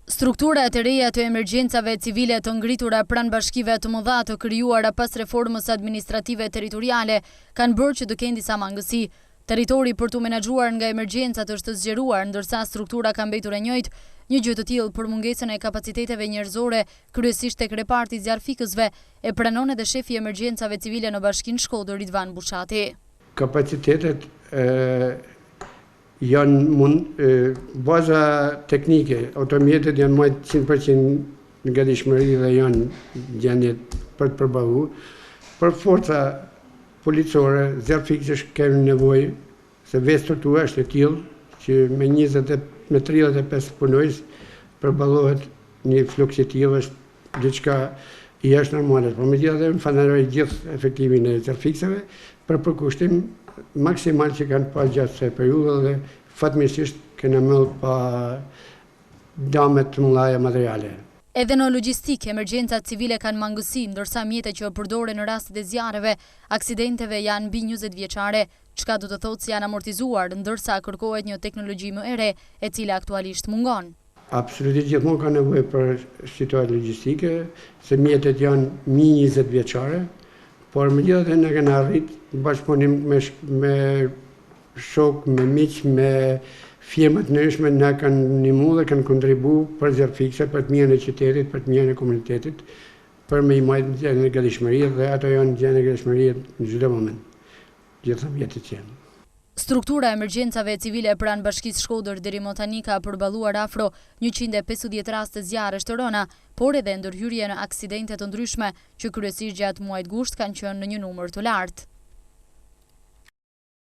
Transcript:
Strukturat e reja të emergjencave civile të ngritura pranë bashkive të mëdha të krijuara pas reformës administrative territoriale kanë bërë që të kenë disa mangësi. Territori për t'u menaxhuar nga emergjencat është zgjeruar, ndërsa struktura ka mbetur e njëjtë. Një gjë të tillë për mungesën e kapaciteteve njerëzore, kryesisht tek reparti i zjarrfikësve, e pranon edhe shefi i emergjencave civile në Bashkinë Shkodër, Ridvan Bushati. Kapacitetet Janë mund, baza teknike, automjetet janë majtë 100% në gatishmëri dhe janë në gjendje për të përballu. Për forca policore, zjarrfikësesh kemi nevojë se vetë struktura është e tillë që me 20 me 35 punonjës përballohet një fluks i tillë është diçka jashtë normales, por megjithatë unë falënderoj gjithë efektivin e zjarrfikëseve për përkushtim maksimal që kanë pas gjatë kësaj periudhe dhe fatmirësisht kena mbyll pa dame të mëdha materiale. Edhe në logjistikë, emergjencat civile kanë mangësi, ndërsa mjetet që përdoren në rastet e zjarreve, aksidenteve janë mbi 20 vjeçare, çka do të thotë se janë amortizuar, ndërsa kërkohet një teknologji më e re, e cila aktualisht mungon. Absolutisht gjithmonë ka nevojë për situatë logjistike, se mjetet janë mbi 20 vjeçare, por megjithatë ne kena arrit në bashkëpunim me me shok, me miq, me firma të ndryshme na kanë ndihmu dhe kanë kontribu për zjarrfikëse, për të mirën e qytetit, për të mirën e komunitetit, për me i majtë në gjendje gatishmërie dhe ato janë në gjendje gatishmërie në çdo moment. Gjitha mjetet që janë. Struktura e emergjencave civile pranë Bashkisë Shkodër deri më tani ka përballuar afro 150 raste zjarresh të rëna, por edhe ndërhyrje në aksidente të ndryshme, që kryesisht gjatë muajit gusht kanë qenë në një numër të lartë.